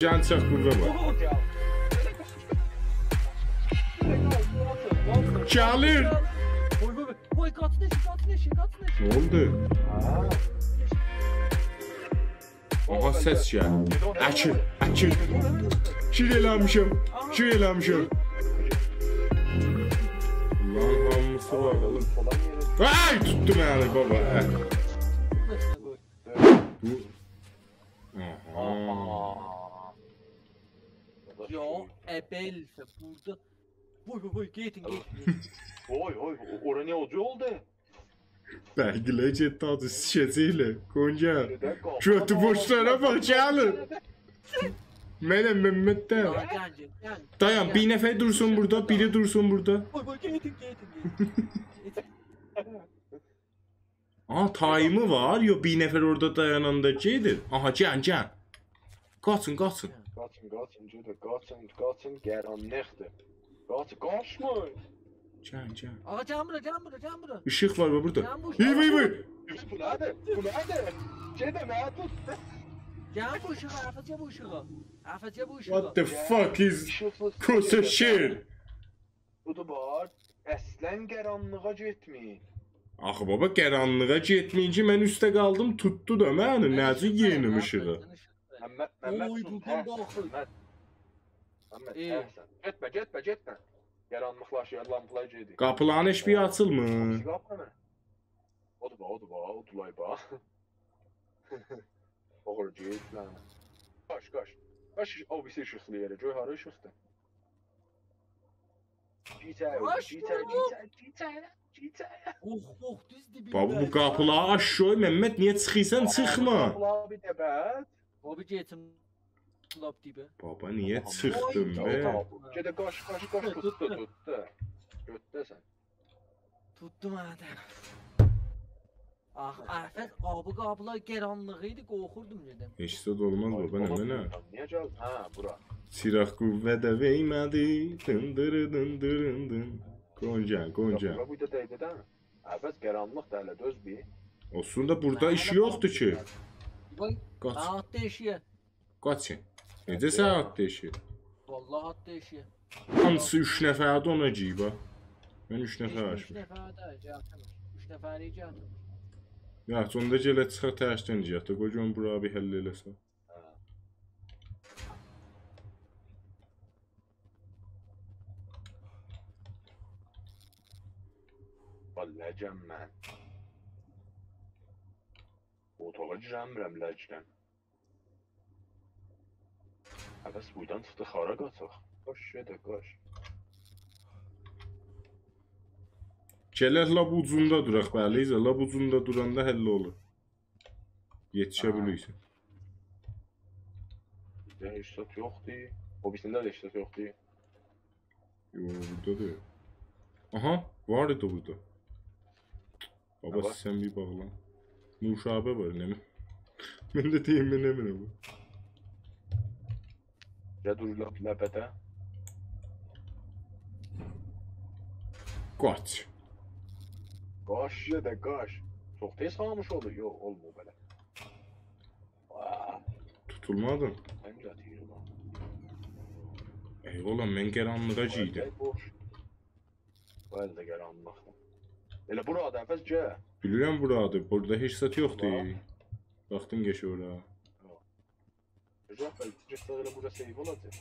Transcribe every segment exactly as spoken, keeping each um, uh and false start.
جان چاق قووه وار. گلیر. وای، وای، وای. وای، قاچین ائشییه، قاچین ائشییه، قاچین ائشییه. نه اولدو؟ آها، سس گلدی. اکیل، اکیل. گیر ائله‌میشم، گیر ائله‌میشم. لان هامیسی وار اوغلوم. آی، توتدو منی بابا. هه. بو. آها. آها. یا، ابلسه بورادا. وای، وای، وای، گئدین، گئدین. وای، وای، او-، اورا نه اولدو، اولدو؟ بلکه گئتدی آدی سیکه‌جکلر. قونجا. گؤتو بوشلارا باخ، گلین. منم ممد ده. یا، گل، گل، گل. دایان، بیر نفر دورسون بورادا، بیری دورسون بورادا. وای، وای، گئدین، گئدین، گئدین. آها، تایمی وار. یو، بیر نفر اورادا دایاناندا گئدیر. آها، گل، گل. قاچین، قاچین. قاچین، قاچین، گئده، قاچین، قاچین، قارانلیقدیر. قاچین، قاچمایین. گل، گل. آغا، گلین بورا، گلین بورا، گلین بورا. ایشیق وار بو بورادا. گلین بورا. وی، وی، وی. بو نه‌دیر؟ بو نه‌دیر؟ گئده، منی توت. گلین بو ایشیغا، افجه بو ایشیغا. افجه بو ایشیغا. What the fuck is ایشیقسیز کوسه شیر؟ بودور بار. اصلاً قارانلیغا گئتمه‌یین. آخی بابا، قارانلیغا گئتمه‌یین کی، من اوسته قالدیم، توتدو دا منی. نه‌جور یئنیم ایشیغی؟ ممد، ممد، اوی، سوس، بو هه، بوندان داخیل. ممد. ممد، ای. هه، سن. گئتمه، گئتمه، گئتمه. قارانلیقلاشیر، لامپلار گئدیر. قاپیلارین هئچ بیری آچیلمیر. قاپی قاپی نه؟ اودور با، اودور با، اودولای با. اوغور گئت، لعنت. قاچ، قاچ. قاچ، او بیریسی ایشیقلی یئره. گؤر هارا ایشیقدیر. گیچه، قاچ، گیچه، قاچ. گیچه، گیچه، گیچه. اوخ، اوخ، دوز دیبینده. بابا، بو قاپیلاری آچ، شوی، ممد، نییه چیخیرسان؟ چیخما. قاپیلاری بیر ده بعد. بابا، گئتیم. لاپ دیبه. بابا، نییه آها، چیخدین آی، به؟ آی. گئده قاچ، قاچ، قاچ، توتدو، توتدو، توتدو. توتدو. گؤتده سن. توتدو منی ده. آخ، افت، آبی قاپیلار قارانلیق ایدی، قورخوردوم گئدیم. هئچ زاد اولماز بابا، نه، نه؟ نییه گل؟ هه، بورا. چیراق قووه ده وئرمه‌دی، دین دیری دین دیرین دین. قونجا، قونجا. بورا، بورا دا دَیدی ده. افت، قارانلیق دا هله، دؤز بیر. اولسون دا، بورادا ایشی یوخدور کی. قاچ. قاچ. نئجه ساعات دئییشیر؟ والله ساعات دئییشیر. هامیسی اوچ نفردی، اونا گیری باخ. من اوچ نفر آچمیشام. اوچ نفر ده، گلمیر. اوچ نفری گلمیر. یاخشی، اوندا گلک چیخاق ترسدن گئدک. قوی گؤروم بورانی بیر حل ائله‌سن. هه. والله جم من. اوتاغا گیرنمیرم لجدن. افت، بوردان چیخدی، هارا قاچاق؟ قاچ، گئده، قاچ. گلک لاپ اوجوندا دوراق، بلی، لاپ اوجوندا دوراندا حل اولور. یئتیشه بیلیرسن. هه. بورادا هئچ زاد یوخدور. او بیریسینده ده هئچ زاد یوخدور. یو، بورادا دا یوخ. آها، وار ایدی بورادا. بابا، نه وار؟ سن بیر باغلا. نوشابه وار، نه؟ من ده دئییم، من نمنه بو؟ یا دور لاپ، لپته. قاچ. قاچ، گئده، قاچ. چوخ تئز خاموش اولور. یوخ، اولمور بئله. آه. توتولمادین. من ده دئییرم ها. ای اوغلوم، من قارانلیغا گیردیم. بوش. بو ال ده قارانلیقدیر. ائله بورادا، افت، گل. بیلیرم بورادیر. بورادا هئچ زاد یوخدور. بورا. باخدین گئچ اورا. یوخ. گؤزل، گئتسک ائله بورا save اولاجاق.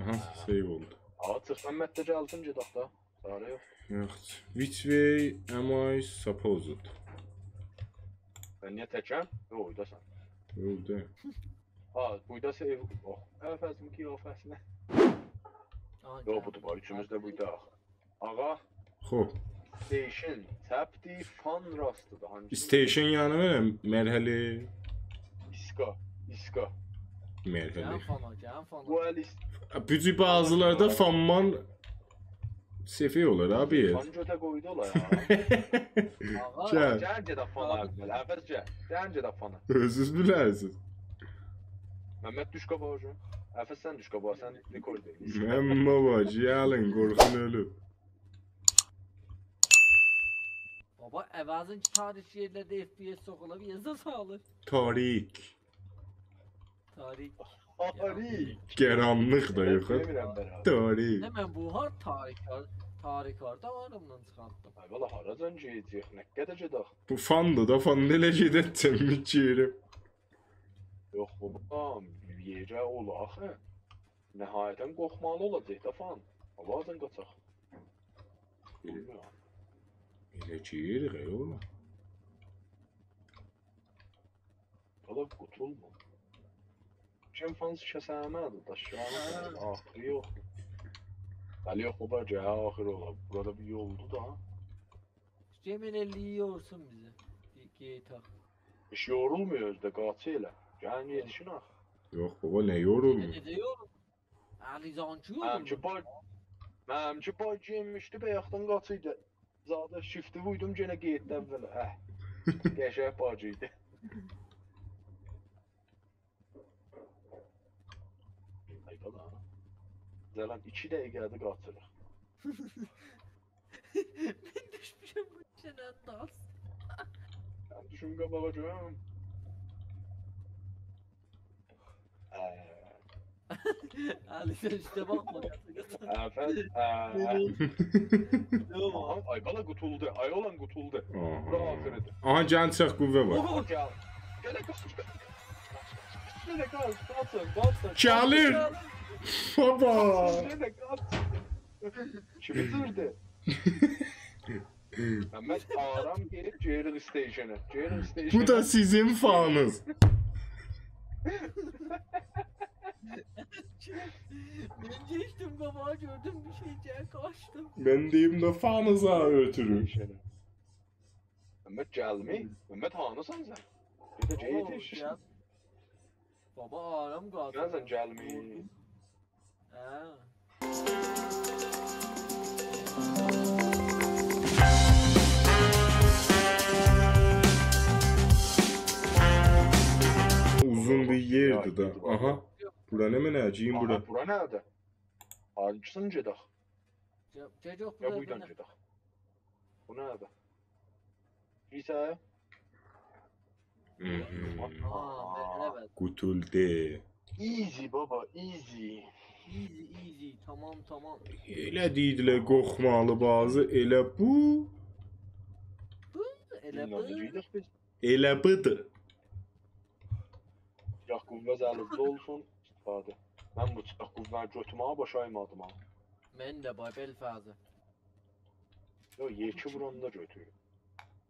آها، save اولدو. آغا، چیخ، ممد ده گلسین، گئدک دا. چاره یوخ. یوخ. Which way am I supposed? من نییه تکم؟ یوخ، اورداسان. یوخ، دئییل. ها، بوردا save، اوه. افت، قیافه‌سینه. آها، یوخ، گل. بودور، باخ، اوچوموز ده بوردا آخی. آغا. خوب. Station چپدیر، fun راستدیر، هانگیسی؟ Station یعنی نه؟ مرحله. ایستگاه، ایستگاه. مرحله. گلین fun-ا، گلین fun-ا. بو ال ایست- بو جور بازیلاردا fun-مان سفیه اولار، آبی. Fun گؤته قویدو اولا یا. آغا. گل. گل گئدک fun-ا، آبی. اول، افت، گل. گل گئدک fun-ا. اؤزونوز بیلرسینیز. ممد، دوش قاباغا. افت، سن دوش قاباغا، سن رکورد ائدیرسن. من بابا، گلین، قورخون اؤلوب. بابا، عوضین کی، تاریک یئرلرده FPS چوخ اولا، بیر یئرده سالیر. تاریک. تاریک. آری. قارانلیق دا یوخ. دئمیرم من آبی. تاریک. نه، من بو هارد تاریک هار-، تاریک هاردا آرامدان چیخارتدیم. آی، والا هاراجان گئده‌جه‌ییک، نه قدر گئدک؟ بو فاندیر دا، فان ائله گئده‌جم، بیلمیرم. یوخ، بابا، بیر یئره اول آخی. نهایتاً قورخمالی اولاجاق دا فان. هاوادان قاچاق. بیلمیرم. ائله کی، یئریک، ای اوغلوم. هالا قوتولما. کیم فانس کسمه‌دی، داشلارین آخیری یوخ. بلی، یوخ، بابا، گل، آخیر اولا. بورادا بیر یولدور دا. گئمین ائله‌یی یورسون بیزی. گئ-، گئدک. هئچ یورولمور اؤزو ده، قاچی ائله. گلین یئتیشین آخی. یوخ، بابا، نه یورولمور؟ نئجه یورول-، علیزان کی منیمکی یورولمور. با-، منیمکی باگ یئمیشدی، بایاقدان قاچیردی. زاده شیفتی ووردوم، یئنه قئییتدی اوّله. اه. قشنگ باگ ایدی. آی، بالا. زلان ایکی دقیقه‌دیر قاچیریق. من دوشموشم بو ایشین داس. من دوشوم قاباغا گؤروم. اه. علی، سن اوسته باخما. اه، فن-، اه. یوخ. آها، آی، بالا قوتولدو. آی، اوغلان قوتولدو. آها. بورا آخیریدیر. آها، گلین چیخاق، قوه وار. اوه، گل. گل، قاچ. گل، قاچ، قاچ، قاچ. گلیر. بابا. گل، قاچ. کیمی جیردی؟ ممد، آرام گئدیب گئدیریک استیشنه. گئدیریک استیشنه. بو دا سیزین فانینیز. من گئچدیم قاباغا، گؤردوم بیر شئی، گل قاچدیم. من دئییم ده فانینیزا اؤتورو. استیشنه. ممد، گلمه. ممد، هانیسان سن؟ بیر ده اوغلوم، گئدیش. گل. بابا، آرام قالدی. گل سن، گلمه. هه. اوزون بیر یئردیر ده. آها. بورا نمنه؟ گیرین بورا. آها، بورا نه‌دیر؟ هانسینا گئدک؟ گل، گل، یوخ، یا بورا بویدان گئدک. گئدک. بو نه‌دیر؟ کیلیسه؟ هی هی. آها، بئله، بئله. قوتولدو. Easy بابا، easy. Easy, easy. تامام، تامام. ائله دئییرلر قورخمالی بازی، ائله بو. بو، ائله بو. ایندی گئدک بیز. ائله بودور. چیخاق قوه الینیزده اولسون، استفاده. من بو چیخاق قوه‌نی گؤتورمه‌یه باشارمادیم ها. من ده، بای، بئل فازی. یوخ، یئکی ووراندا گؤتور.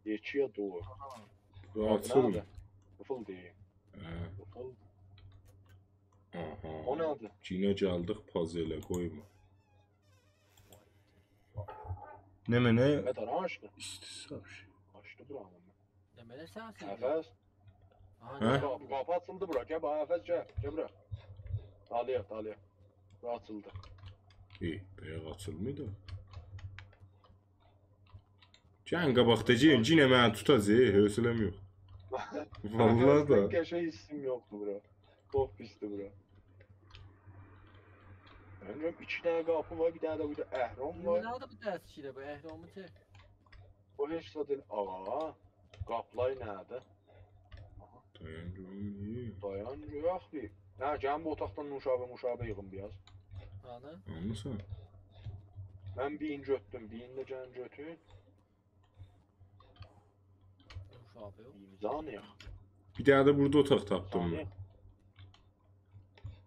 یئکی یا دو. آها. بو آچیلمیر. نه‌دیر؟ قیفیل دئییل. هه. قیفیل. آها. او نه‌دیر؟ گینه گلدیک پازله، قویما. نمنه؟ مت، آرا آچدی. ایستیسه بیر شئی. آچدی بورانی. نمنه سنسین؟ قفس. آها، هه؟ نه؟ قاپی، قاپی آچیلدی بورا. گل باخ، قفس، گل. گل بورا. دالییا، دالییا. بورا آچیلدی. ای، بایاق آچیلمیردی. گلین قاباقدا، گلین، یئنه منی توتاجاق، حوصله‌م یوخ. واللهی دا. قشنگ حیسیم یوخدور بورا. چوخ پیسدیر بورا. من گؤروم ایکی دنه قاپی وار، بیر دنه ده بوردا اهرم وار. نه‌دیر بو دستشویی، بو اهرمی چک. بو هئچ زاد دئییل. آغا، قاپلار نه‌دیر؟ دایان گؤروم، نه‌یه؟ دایان گؤرک بیر. هه، گلین بو اوتاقدان نوشابه، موشابه ییغین بیر آز. هانی؟ آلمیسان؟ من بیرینی گؤتدوم، بیرینی ده گلین گؤتورون. نوشابه یوخ. امضا نه یاخ؟ بیر دنه ده بوردا اوتاق تاپدیم من. ثانیه.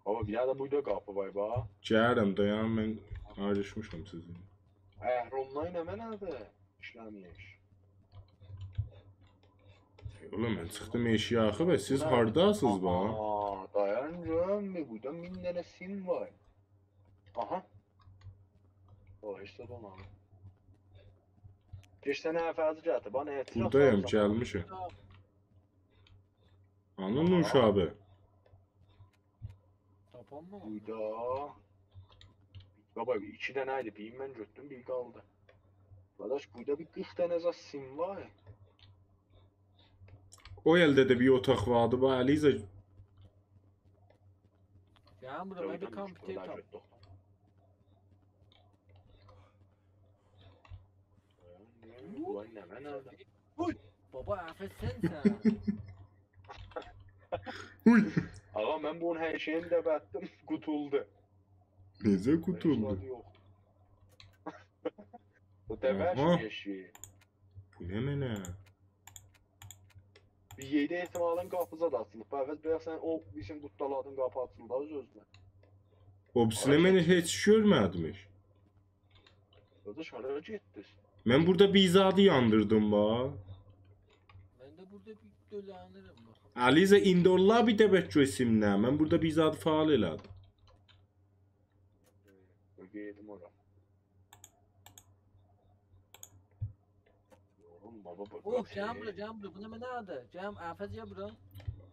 بابا، بیر دنه ده بوردا قاپی وار، باخ. گلیرم، دایان، من آیریشمیشام سیزینله. اهرملار نمنه‌دیر؟ ایشله‌میر. ای، اوغلوم، من چیخدیم ائشییه آخی، به سیز هارداسینیز، باخ؟ آها، دایان گؤروم، بوردا مین دنه سیم وار. آها. او، هئچ ده اولمادی. گئچ سن هه فازی گتیر، باخ، نه ائتیرک بوردایام، ساغ اول. گلمیشم. هانی نوشابه؟ تاپانمادیم. بوردا. بابا، ایکی دنه ایدی، بیرینی من گؤتدوم، بیری قالدی. قارداش، بوردا بیر قیرخ دنه زاد سیم وار. او الده ده بیر اوتاق واردی، باخ، علیزه. گلین بورا، من بیر دایان کامپیوتر گؤتدوم، تاپ. دایان گؤتدوم. وای، نمنه‌دیر؟ اوی، بابا، قفس سنسن. اوی. آغا، من بونون هر شئیینی دبتدیم، قوتولدو. نئجه هئچ قوتولدو؟ زادی یوخدور. بو دبه آها. شئی. بو نمنه؟ بیر یئرده احتمالاً قاپی زاد آچیلیب. بلکه، بلکه سن او بیزیم قوتدالادین قاپی آچیلدی، آز اؤزونه. او بیریسینه آی، من هئچ گؤرمه‌دیم هئچ. قارداش، هارا گئتدینیز؟ من بورادا بیر زادی یاندیردیم، باخ. من ده بورادا بیر دولانیرام، باخ. علیزه، ایندی والله بیر ده بلکه او سیمده. من بورادا بیر زادی فعال ائله‌دیم. هه، گئدیم اورا. یوروم، بابا، باخ، اوه، باخ، گل بورا، هه. گل بورا. بو نمنه‌دیر؟ گل، عفض، گل بورا.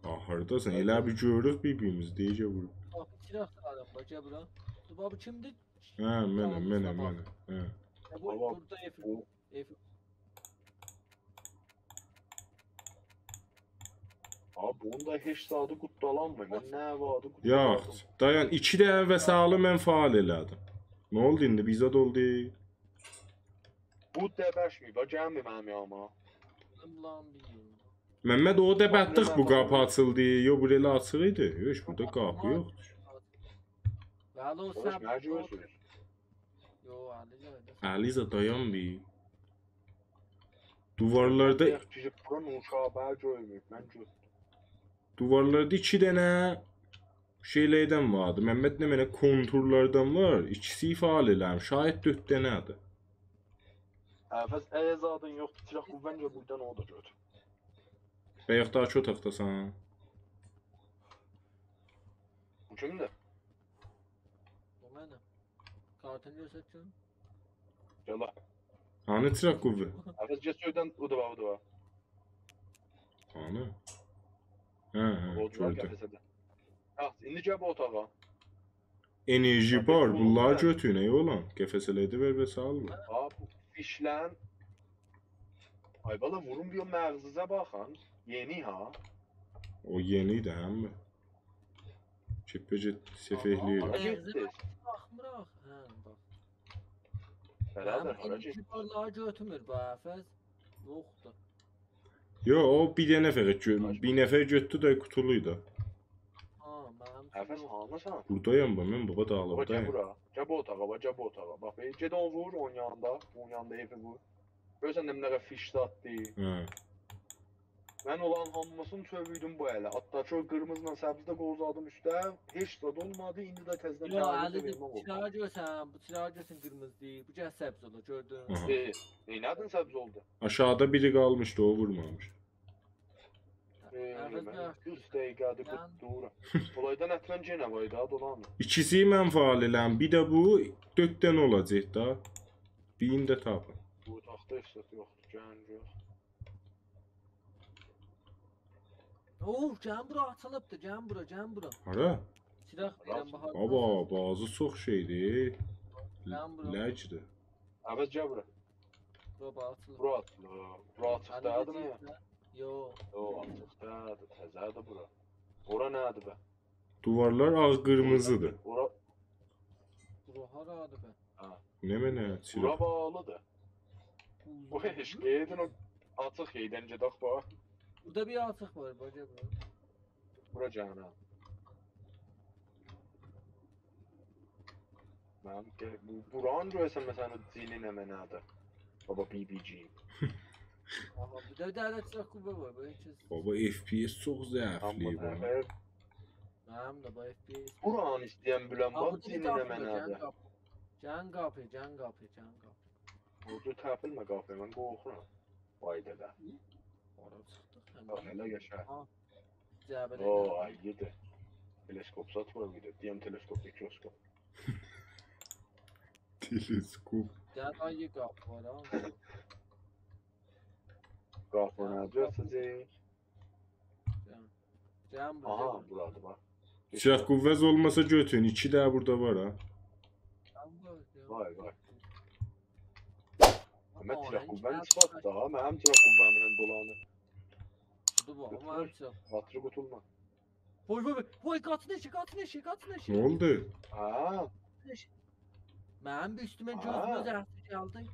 آخیردا سن ائله بیر گؤروروک بیر-بیریمیزی، دئیه گل بورا. باخ، بیر چیراق دا آلیم، باخ، گل بورا. دور، بابا، کیمدیر؟ هه، منم، منم، منم. هه. هه، بو، بابا، بورادا ائف، او ائف. آ، بونون دا هئچ زادی قوتدالانمیر. من نه وادی قوتدالادیم؟ یوخ، دایان، ایکی دقیقه وسایلی من فعال ائله‌دیم. نه اولدو ایندی؟ بیر زاد اولدو؟ بو دبشمیر، باخ، گلمیر منیم یانیما. من بونلارین بیر یئرینه. ممد، او دبتدیک، بو قاپی آچیلدی. یوخ، بورا ائله آچیق ایدی. هئچ بورادا قاپی یوخدور. بلی، او قارداش، سب-، نه گؤرورسونوز؟ یوخ، علیزه، علیزه. علیزه، دایان بیر. دووارلاردا، یوخ، گیریب بورا نوشابه گؤرمور، من گؤردوم. دووارلاردا ایکی دنه شئیلردن واردی. ممد، نمنه، کونتورلاردان وار. ایکیسی فعال ائله‌میر. شاید دؤرد دنه‌دیر. هه، پس اگر زادین یوخدور، چیراق قوه‌ن گؤر، بوردان او دا گؤر. و یوخ، داها کی اوتاقداسان. بو کیمدیر؟ بو منیم. کارتینی گؤسترسن. گل ها. هانی چیراق قوه؟ هه، پس گئت گؤردن، او دا وار، او دا وار. هانی؟ هه، هه، او دا وار گؤردوم. قفسه‌ده. یاخشی، ایندی گل بو اوتاغا. انرژی بار، بونلاری گؤتور، نه اولان؟ قفسه‌لرده وئر، وئر سالما. آ، بو فیشلن. آی بالا، وورون بیر او مغزیزه باخین. یئنی ها. او یئنی ایدی، همه. چیپپه‌جی سفه‌لیک. آها، هارا گئتدی؟ مغزیزه باخمیراق. هه، باخ. برادر، هارا گئتدی؟ همین انرژی بارلاری گؤتورمور بو، عفض. یوخدور. یوخ، او بیر دنه فقط گؤ-، بیر نفر گؤتدو ده قوتولویدو. ها، منیم اوچون یوخ. هانیسان؟ بوردایام باخ، من بابا، بابا، گل داغیلابدایام. بورا. گل بو اوتاغا، باخ، گل بو اوتاغا. باخ، بیر گئت اونو وور، اونون یانیندا، اونون یانیندا ائوی وور. گؤرورسن ده نه قدر فیش زاددی. هه. من اولارین هامیسینی چؤووردوم بو اله. حتی کی او قیرمیزی ایله سبزی ده قووزادیم اوسته. هئچ زاد اولمادی، ایندی ده تزه‌دن یوخ، تزه علی، وئرمک اولماز. چیراغی گؤرسن، بو چیراغی گؤرسن قیرمیزی دئییل. بو گل سبز اولا، گؤردون؟ آها. ائ، نئینه‌دین سبز اولدو؟ آشاغیدا بیری قالمیشدی، او وورمامیش. ائ، عوض من یاخشی. اوچ دقیقه‌دیر قوتدورام. اولایدان حتماً یئنه وار دا، دولانیر. ایکیسی من فعال ائله‌م، بیر ده بو، دؤرد دنه اولاجاق دا. بیرینی ده تاپین. بو اوتاقدا هئچ زاد یوخدور، گنج یوخ. اوه، گلین بورا، آچیلیبدیر، گلین بورا، گلین بورا. هارا؟ چیراق وئرن، هارا؟ باخ، هارا؟ بابا، بازی چوخ شئیدیر. گلین بورا. لجدیر. عوض، گل بورا. بورا باخ، آچیلیب. بورا آچیلیب. بورا آچیق دئییلدی می؟ یوخ. یوخ، آچیق دئییلدی، تزه‌دیر بورا. اورا نه‌دیر به؟ دووارلار آغ قیرمیزیدیر. اورا، بورا هارادیر به؟ هه. نمنه، بورا چیراق؟ باغلیدیر. بو هئچ، گئدین او آچیق یئردن گئدک، باخ. بورادا بیر آچیق وار، باخ، گل بورا. بورا گلن. منیم گل-، بو، بورانی گؤرسن، مثلاً، او جینی نمنه‌دیر؟ بابا، بی بی جی. آها، بیر ده، ده، ده چوخ قوه وار، بو هئچ کس. بابا، اف پی اس چوخ ضعیفله‌ییب، آمما آها. نفر، منیم ده بو اف پی اس. بورانی ایسته‌یم بیلم، ها، باخ، بو جینی تاپیلمیر، نمنه‌دیر؟ گلین قاپی. گلین قاپی، گلین قاپی، گلین قاپی. بورادا تاپیلمیر قاپی، من قورخورام. وای دده. هی؟ اورا چیخدیق، هه. باخ، هله یاشا. ها. جعبه‌ده او، گلدی. آییدیر. تلسکوپ زاد وار بیر ده. دئیم تلسکوپ، میکروسکوپ. تلسکوپ. گل، آی، قاپی وار ها. قاپی گل، نه‌دیر قاپی. آچاجاق؟ گل. گلین بورا، آها، گلین بورا. بورادیر، باخ. چیراق قوه‌ز اولماسا گؤتورون، ایکی ده بورادا وار ها. گلین بورا، گلین. وای، وای. آمما من چیراق آرنج قوه‌نی گل چیخارت دا، منیم چیراق قوه‌مله دولانیر. بودور بو، آمما منیم چیراق. باتری قوتولما. وای، وای، وای، وای، قاچین ائشییه، قاچین ائشییه، قاچین ائشییه. نه اولدو؟ ها؟ منیم بیر اوستومه، ها، گؤزومه زهر گلدی.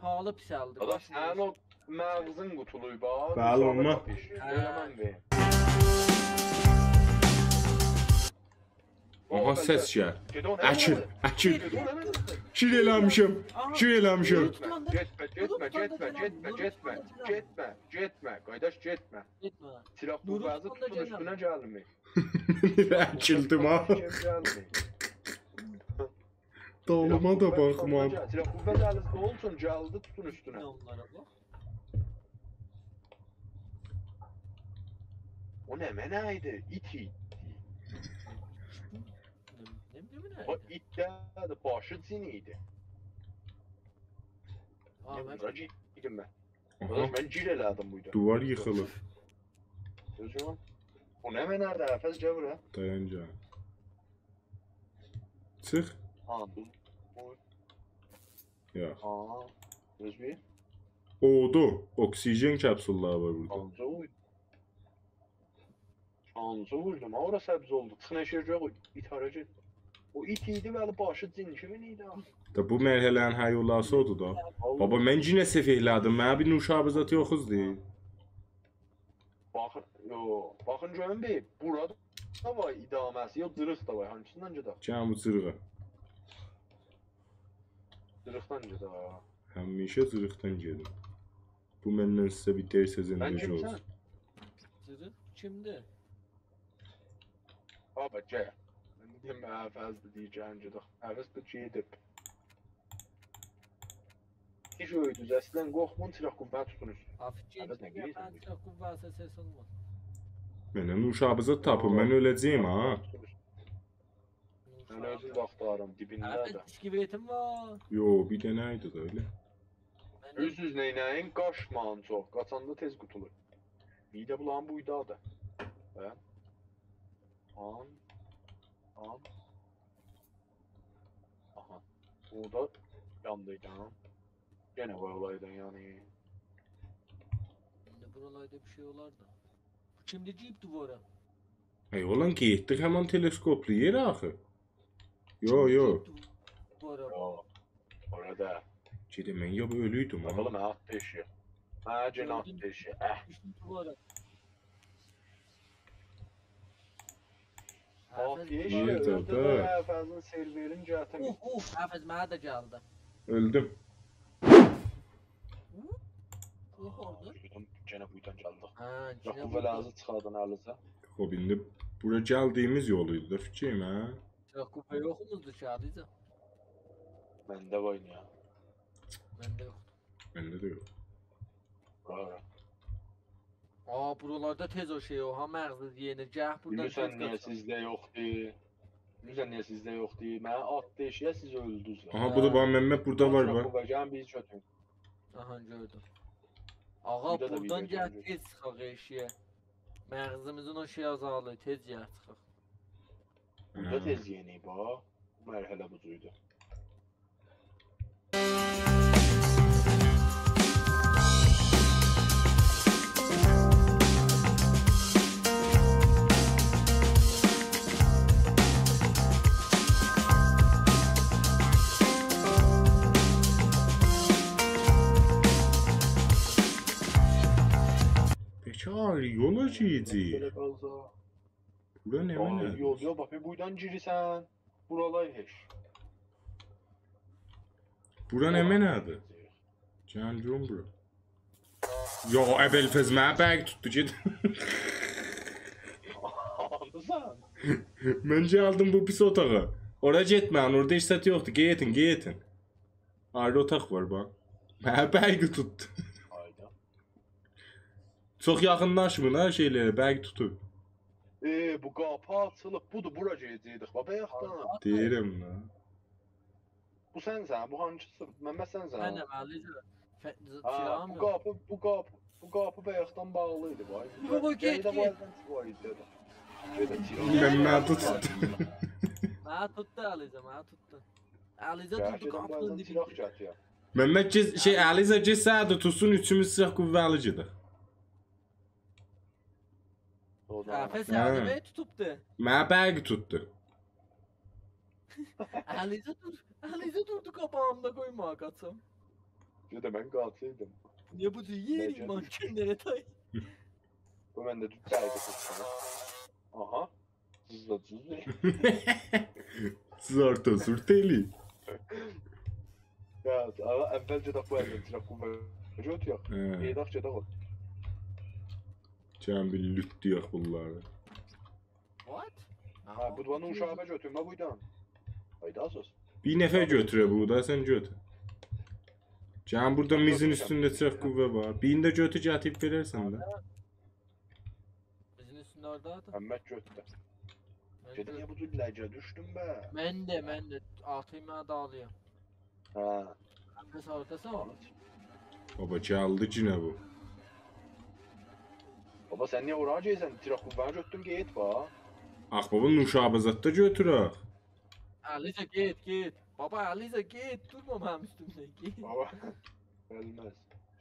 حالی پیسلدی، قاچین ائشییه. داداش، سنین او مغزین قوتولویوب ها. بلی، اونلار. هه. گؤرمم وئریم. آها، سس گل. گئت اونو اکیل، اکیل. گئت اونو. شیر ائله‌میشم، شیر ائله‌میشم. گئتمه، گئتمه، گئتمه، گئتمه، گئتمه، گئتمه، گئتمه، گئتمه، گئتمه، قارداش، گئتمه. گئتمه. چیراغ قووه‌سی توتون اوستونه گلمیر. اکیلدیم ها. گلمیر. دالیما دا باخما. چیراغ قووه گلیر، اولسون، گلدی توتون اوستونه. نه اونلارا باخ. او نمنه ایدی؟ ایت ایدی. نه، نه، نه، نه او ایدی؟ ایت دئییلدی، باشی جین ایدی. آ، نه من بورا گیردیم من؟ آها. قارداش، من گیر ائله‌دیم بویدا. دیوار ییخیلیر. دوزدور؟ او نمنه‌دیر؟ فضل، گل بورا. دایان، گل. چیخ. ها، دور. دور. یوخ. ها، دوز بیر. اودو. اکسیژن کپسوللاری وار بوردا. هانسی اود؟ هانسی اودو؟ نه اورا سبز اولدو؟ چیخین ائشیگه، گؤر او ایت هارا گئتدی. او ایت ایدی، ولی باشی جین کیمین ایدی آخی. دا بو مرحله‌نین هیولاسی اودور دا. والله. بابا، من یئنه سهو ائله‌دیم. منه بیر نوشابه زاد یوخوزدور. باخین، یو، باخین گؤرون بیر، بورا دا وار ادامه‌سی، یوخ، جیریق دا وار، هانسیندان گئدک؟ گل بو جیریغا. جیریقدان گئدک. همیشه جیریقدان گئدین. بو مندن سیزه بیر درس، زندگی اولسون. جیریق کیمدیر؟ بابا، گل. من دئدیم، هه، فضل دئییر، گلین گئدک. هوس ده گئدیب. ایش اویدوز، اصلاً قورخمایین، چیراغ قووه توتون اوستونه. آخی، هوس نه گئدیرسن؟ چیراغ قووه‌سی سس اولماز. منه نوشابه زاد تاپین، من اؤله‌جه‌یم ها. من اؤزوم ده آختاریرام، دیبینده ده. اسکلتیم وار. یو، بیر دنه ایدی ده ائله. اوز-اوزه نئینه‌یین؟ قاچمایین چوخ. قاچاندا تئز قوتولور. بیر ده بولارین بویدادی. هه؟ آن. آن. آها. بو دا یاندی، یان. یئنه بو اولایدان یانی. ایندی بورالاردا بیر شئی اولار دا. بو کیمدیر گیریب دیوارا؟ ای، اولان گئتدیک همان تلسکوپلو یئره آخی. یو، یو. گیریب دیوارا. یو، اورادا. گئده من یا بو اؤلویدوم ها. باخ، منه آتدی ائشیگه. هه، یئنه آتدی ائشیگه. اه. دوشدوم دیوارا. آتدی ائشیگه، گؤردوم، گئده. هه، فضلین سرورین گتیرمیش. اوف، اوف، حافظ، منه ده گلدی. اؤلدوم. اوف، اوردو. گئنه بویدان گلدی. هه، یوخ، گئنه بو بویدان. لازیم چیخاردین الینیزه. خوب، ایندی بورا گلدیگیمیز یول ایدی ده، فیکریم، هه؟ چیراغ قووه یوخوموزدور کی، علیزه؟ منده وار یا. منده یوخدور. منده ده یوخ. بورا، بورا. آ، بورالاردا تئز او شئی، اوها، مغزی یئنیر. گل بورادان تئز قاچاق. بیلیرسن نییه سیزده یوخدور؟ بیلیرسن نییه سیزده یوخدور؟ منه آتدی ائشیگه، سیز اؤلدونوز. آها، بو دا، هه، باخ، ممد، بورادا وار، باخ. قووه، گلین بیز گؤتورک. آها، گؤردوم. آقا، بورادا دا بیر بوردان گؤتورک، گل، گؤتورک. تئز چیخاق ائشیگه. مغزیمیزین او شئی آزالیر، تئز گل چیخاق. بورادا، هه، تئز یئنیر، باخ. بو مرحله بو جوردور. بکار، یولا گیره‌جه‌ییک. بئله قالسا. بورا نه، آ، منه‌دیر؟ یول، یول، باخ، بیر بویدان گیریرسن، بورالار هئچ. بورا نه، بورا منه‌دیر؟ گل گؤروم بورا. یا ابوالفضل، منه برق توتدو، گئت. آنلاییرسان؟ من گلدیم بو پیس اوتاغا. اورا گئتمه‌یین، اورادا هئچ زاد یوخدور. گئدین، گئدین. آیری اوتاق وار، باخ. منه برق توتدو. هایدا. چوخ یاخینلاشمایین ها شئیلره، برق توتور. ائ، بو قاپی آچیلیب، بودور، بورا گئده‌جکدیک، باخ، بایاقدان. دئییرم ده. بو سنسن، بو هانسیسی؟ ممد، سنسن؟ منم، علیزه. فه-، ز-، ها، چیراغیم بو یوخ. قاپی، بو قاپی، بو قاپی بایاقدان باغلی ایدی، وای. یوخ، او گئدیر، گئتدی. وای، وای، گئدیر. گئدیر، چیراغ. منم توتدو. منه توتدو، علیزه، منه توتدو. علیزه، بلکه توتدو، ده قاپینین بایاقدان دیبینده. چیراغ گتیریر. ممد، گئت، شئی، علیزه، گئت سن ده توتسون، اوچوموز چیراغ قووه‌لی گئدک. او دا. قفس، هه، علیزه توتوبدو. منه برق توتدو. علیزه دور، علیزه دوردو قاباغیمدا، قویما قاچام. گئده من قاچایدیم. نییه بو جور یئییریک مانکنلره تای؟ بو منده دور دَیدی قوچانا. آها. جیزلا، جیزلا. زارت و زورت ائله‌ییر. یا، آغا، اولجه ده بو الدن چیراغ قوه گؤتورک. هه. گئدک، گئدک او. گلین بیر لوتلایاق بونلاری. What؟ ها، بو دا نوشابه گؤتورمه بویدان. آی، داها سؤز. بیر نفر گؤتوره بو دا، سن گؤتور. گلین، بورادا میزین اوستونده چیراغ قوه وار. بیرینی ده گؤتور، گتیریب وئررسن ده. میزین اوستونده اوردادیر. محمد گؤتور. من گئدیم، گؤتور- نییه بو جور لجه دوشدوم به؟ من ده، من ده. آتاییم، من ده آلاییم. هه. بس اورداسان. بابا، گلدی یئنه بو. بابا، سن نییه اورا گئدیرسن؟ چیراغ قوه‌نی گؤتوردون، گئت، باخ. آخ، بابا، نوشابه زاد دا گؤتورک. علیزه، گئت، گئت. بابا، علیزه، گئت. دورما منیم اوستومده، گئت. بابا، اولمز.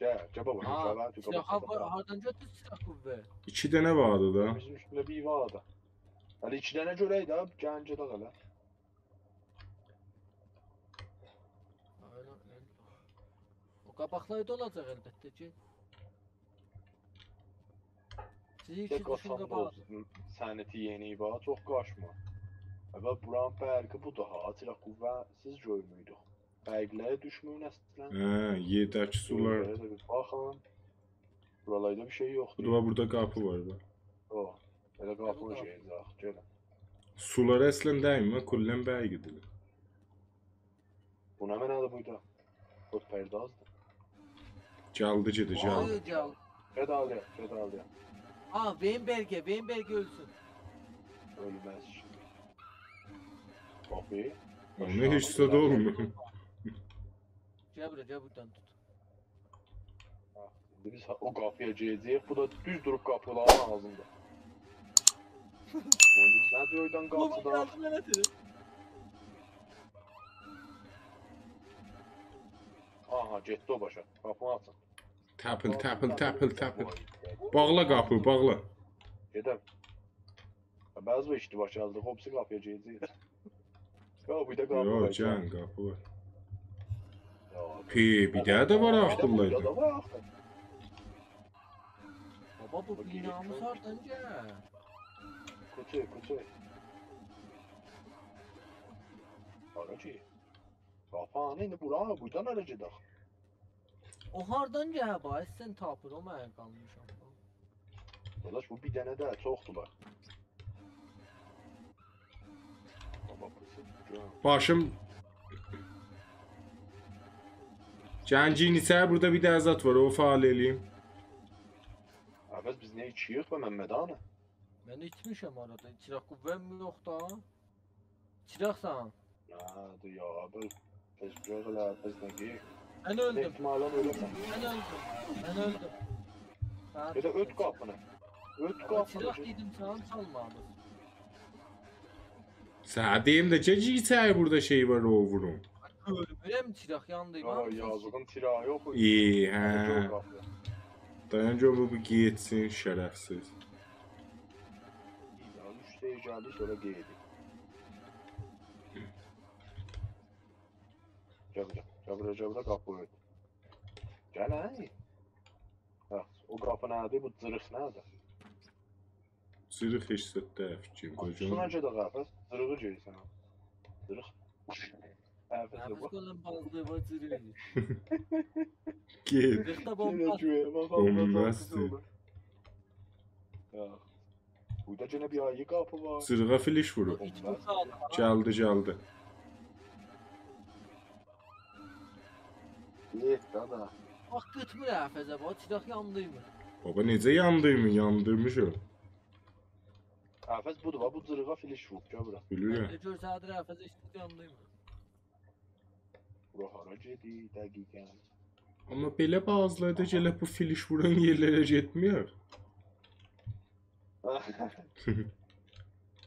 گل، گل بابا، ها، نوشابه تو چیراغ قاباق ها-، قویاق. هاردان گؤتور چیراغ قوه؟ ایکی دنه واردی دا. بیزیم اوستومده بیر وار دا. هله ایکی دنه گؤرک ده، گلین گئدک هله. آینا، آینا. او قاباقلاردا اولاجاق البته کی. سیزین ایکی دوشون قاباغا. سنتی یئنی وار، چوخ قاچما. اول بورانین فرقی بودور ها، چیراغ قوه‌سیز گؤرموردوک. فرقلره دوشمویون اصلا. هه، یئرده‌کی سولار. گؤیلره ده بیر باخین. بورالاردا بیر شئی یوخدور. بورادا، بورادا قاپی وار، باخ. او، ائله قاپی وار، گئدک، گلین. سولار اصلا دَیمیر، کلاً برقی‌دیر. بو نمنه‌دیر بورادا؟ خود پردازدیر. گلدی، گئدیر، گلدی. آی، گل. گئت آلیا، گئت آلیا. آ، وینبرگه، وینبرگه اؤلسون. اؤلمز. باخ بیر. اونو هئچ زاد اولمور. گل بورا، گل بورادان توت. ایندی بیز او قاپی‌یا گیره‌جه‌ییک. بو دا دوز دوروب قاپی‌لارین آغزیندا. اویونوموز نه جور اوردان قاچدی؟ بابا، گلدی منه طرف. آها، گئتدی او باشا. قاپینی آچین. تپیل، تپیل، تپیل، تپیل. باغلا قاپینی، باغلا. گئدک. بعضی بیر اشتباه گلدی، قوپسی قاپی‌یا گیره‌جه‌ییک. یوخ، بیر ده قاپی وار، یوخ، گل. گل، قاپی وار. یا، پی، بیر دنه ده وار آخی بیر دنه بورادا. بیر دنه وار آخی. بابا، بو بینامیز هاردان گل؟ کوچه، کوچه. هارا کی؟ قاپی هانی، ایندی بورا، بورادان هارا گئدک؟ او هاردان گل، باعث سن تاپیر، او منه قالمیشام. داداش، بو بیر دنه ده چوخدور، باخ. بابا، بو سن، گؤر. باشیم. گنجین ایچری، بورادا بیر دنه زاد وار، او فعال ائله‌ییم. عوض، بیز نه ایچییوخ به ممد هانی؟ من ایچمیشم آرادا، چیراغ قوه‌م یوخ دا. چیراغسان. نه‌دیر یا، بو تزگاه ائله، بیز نه دئیک؟ من اؤلدوم. احتمالاً اؤله‌سن. من اؤلدوم. من اؤلدوم. سنه گئده چوخ اؤت قاپینی. اؤت قاپینی. چیراغ دئدیم، سنه چالمادی. سنه دئییم ده، گئج ایچری بورادا شئی وار، او وورون. گؤرمورم، چیراغ یاندی. یوخ، یازیغین چیراغی یوخ ایدی. ای، هه. گؤر قاپی. دایان گؤر بو، بو گئتسین، شرفسیز. بیر دنه اوچ دقیقه گلدی، سونرا گئدی. گل بورا، گل بورا، گل بورا، قاپی اؤت. گل، هه. باخ، او قاپی نه‌دیر، بو جیریق نه‌دیر؟ جیریق هئچ زاد دئییل، فیکریم، قوجام. سونرا گئدک، عوض. جیریغی گئییرسن، ها. جیریق. عوض، عوض بو. قولون بازلی، بو جیریق. گئت. جیریق دا بومبا. گئنه گؤیه، باخ، باخ، باخ، بومباستیر. باخ، باخ. یا. بورادا یئنه بیر آیری قاپی وار. جیریغا فلش ووروب. بومباست. گلدی، گلدی. گئت، دادا. باخ، گئتمیر هه، فضا، باخ، چیراق یاندیرمیر. بابا، نئجه یاندیرمیر؟ یاندیرمیش او. هه، فضا بودور، باخ، بو جیریغا فلش ووروب، گؤر بورا. بیلیرم. من ده گؤرسه‌دیر، هه، فضا هئچ یاندیرمیر. بورا هارا گئدیر، دقیقاً؟ آمما بئله بازیلاردا گله بو فلش ووران یئرلره گئتمیر.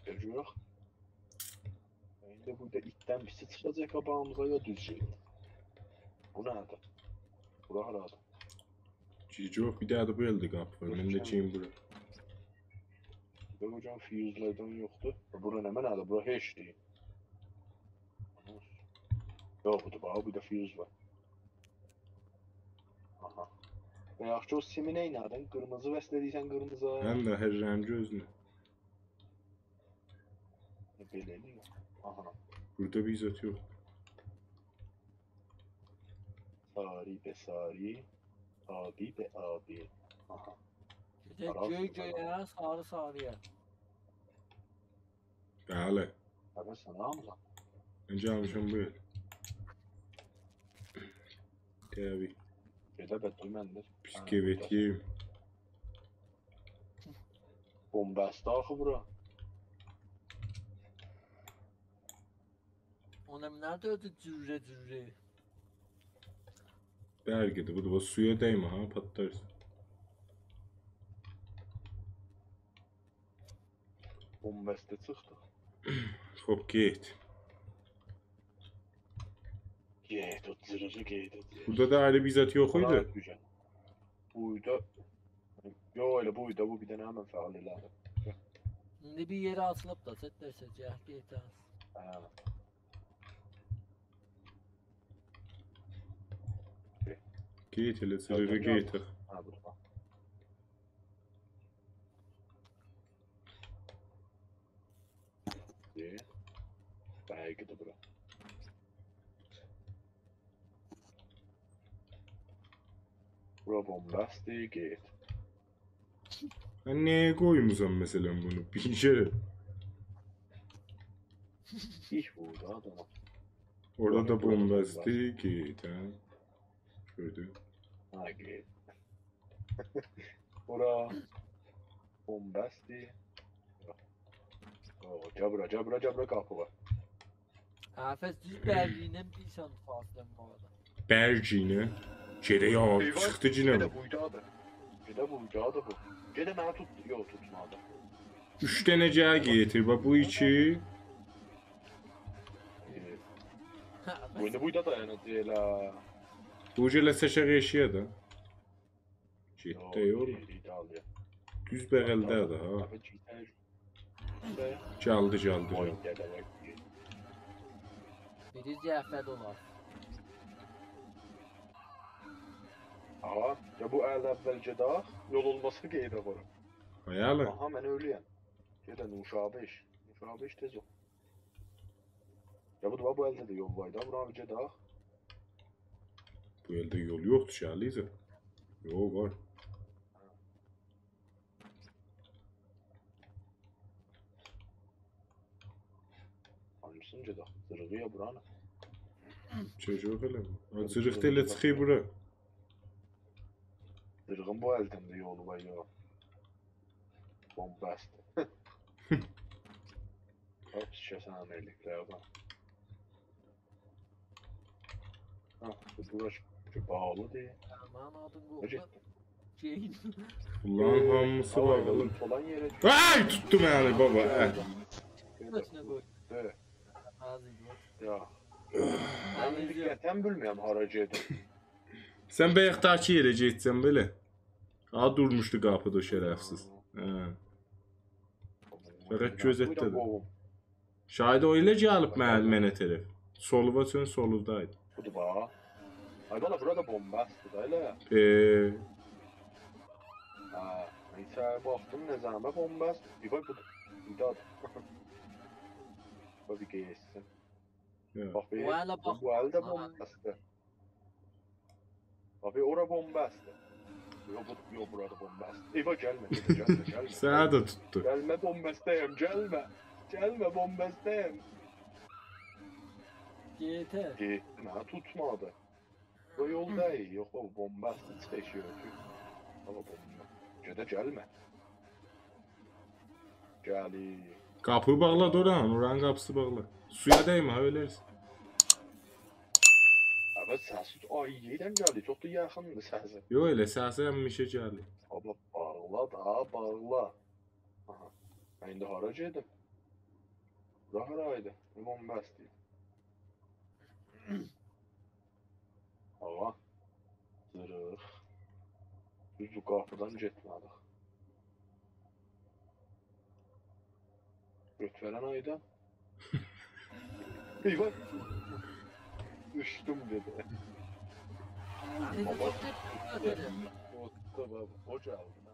گؤروروک. ایندی بورادا ایتدن پیسی چیخاجاق قاباغیمیزا، یا دوز گئدیر؟ بو نه‌دیر؟ بورا هارادیر؟ گیج یوخ، بیر دنه ده بو الده قاپی وار. من ده گئدیم بورا. بورا هوجام فیوزلاردان یوخدور. بورا نمنه‌دیر؟ بورا هئچدیر. یوخ، بودور، باخ، بیر ده فیوز وار. آها. ائ، یاخشی، او سیمی نئینه‌دین؟ قیرمیزی وصل ائدیرسن قیرمیزی‌یا. هه ده، هر رنگی اؤزونه. گله‌لیک. آها. بورادا بیر زاد یوخ. ساری به ساری، آبی به آبی. آها. بیر ده آرام گؤی سوزاق. گؤیه، ساری ساری‌یا. بلی. آقا، سن آلمیسان؟ من گلمیشم بو ائل. طبیعی. گئده به دور منده. پیس، هه، گئوت بورادا. یئییم. بن‌بسته آخی بورا. او نمنه‌دیر اؤزو جوره جوره؟ برقی‌دیر، بو دا سویا دیمه ها، پاتلارسان. بن‌بسته چیخدی. خوب، گئت. گئت، او جیریغی گئت، او جیریغی. بورادا دا آیری بیر زاد یوخ ایدی. بورا دوشن. بورادا. یوخ، ائله بورادا، بو بیر دنه همن فعال ائله‌دیم. ایندی بیر یئری آچیلیب دا، چت درسه، گل، گئت آز. هه. گئت ائله، گل، سیری گل، گل. گئت. هه، بورادا. گئت. برقی‌دیر بورا. بورا بن‌بستدی، گئت. من نییه قویموسان مثلا بونو؟ بیر کره. ایش بو دا آداما. اورادا دا بورادا دا بن‌بستدی، بن‌بست. گئت، هه؟ گؤردون؟ ها، گئت. بورا بن‌بستدی. او، گل بورا، گل بورا، گل بورا، قاپی وار. حافظ، دوز برقیندن بیر سانت فاصله وار آرادا. برقینه؟ گئده یا، ایوان، چیخدی گینه. گئده بویدادی. گئده بویدادی بو. گئده منی توتدو. یوخ، توتمادی. اوچ دنه گل گئتیر، باخ، بو ایکی. ائ، بو ایندی بویدا دایاناجاق ائله. بو گله سشه قئشیه ده. گئتدی، یوخ، یوخ. گئدی ایتالیا. دوز بغلده‌دیر ها. آبی، گئدک. گلدی، گلدی، وای، گلدی. گده، وای. بیری جعفر اولار. آها، یا بو ال اول گئدک، یول اولماسا قئییده وورور. هایالی. آها، من اؤلویم. گئده نوشابه ایچ. نوشابه ایچ تئز اول. یا بو دا، بو الده ده یول وار دا، بورا بیر گئدک. بو الده یول یوخدور کی، علیزه. یول وار. هانسینی گئدک؟ جیریغی یا بورانی؟ چک یوخ ائله. ها، جیریق دا ائله چیخیر بورا. جیریغین بو الده ده یولو وار، یوخ. بن‌بست. هاپ، شیشه سنه ائلیکلر، باخ. ها، بو بورا کی باغلی‌دیر. منیم آدیم نه یوخ. گئتدی؟ جین. بونلارین هامیسی آی، باغلی. اولان یئره گئت. آی، توتدو منی، بابا، اه. گئدک. گؤتونه قوی. دؤ. آغزین قوی. یا. من آغزین ایندی قوی. قطعاً بیلمیرم هارا گئدیم. سن بایاقداکی یئره گئتسن بئله. ها، دورموشدو قاپیدا او شرفسیز. هه. فقط گؤزتده ده. بویدان قوووم. شاید او ائله گلیب من-، منه طرف. سولووا چون سولودایدی. بودور باخ. آی بالا، بورا دا بن‌بستدیر دا ائله. ائ. هه، من ایچری باخدیم، نظامی بن‌بست. ای وای، بودور. بودور. باخ، بیر قئییشسین. یا. باخ، بیر، بو ال ده، بو، باخ، بو ال ده آها. بن‌بستدیر. آبی، اورا بن‌بستدی. یوخ، بو، یوخ، بورا دا بن‌بست. ای وای، گلمه، گلمه، گلمه، گلمه. سنی ده توتدو. گلمه، بن‌بسته‌یم، گلمه. گلمه، بن‌بسته‌یم. گئت. گئتدی، منی توتمادی. بو یول دئییل، یوخ، او بن‌بستدی، چیخ ائشییه اؤتور. آمما بن‌بست. گئده گلمه. گلیر. قاپینی باغلا، دوران، اورانین قاپیسی باغلا. سویا دیمه، ها، اؤلرسن. آبی، سسی، آی، یئردن گلیر، چوخ دا یاخیندیر سسی. یوخ، ائله سسی همیشه گلیر. آبی، باغلا دا، باغلا. آها، من ایندی هارا گئدیم؟ بورا هارایدی؟ بن‌بستدی. آغا، جیریق. دوز بو قاپیدان گئتمه‌دیک. گؤتورن آیدا. ای وای. دوشدوم گئده. بابا. او، بابا، او گلدی.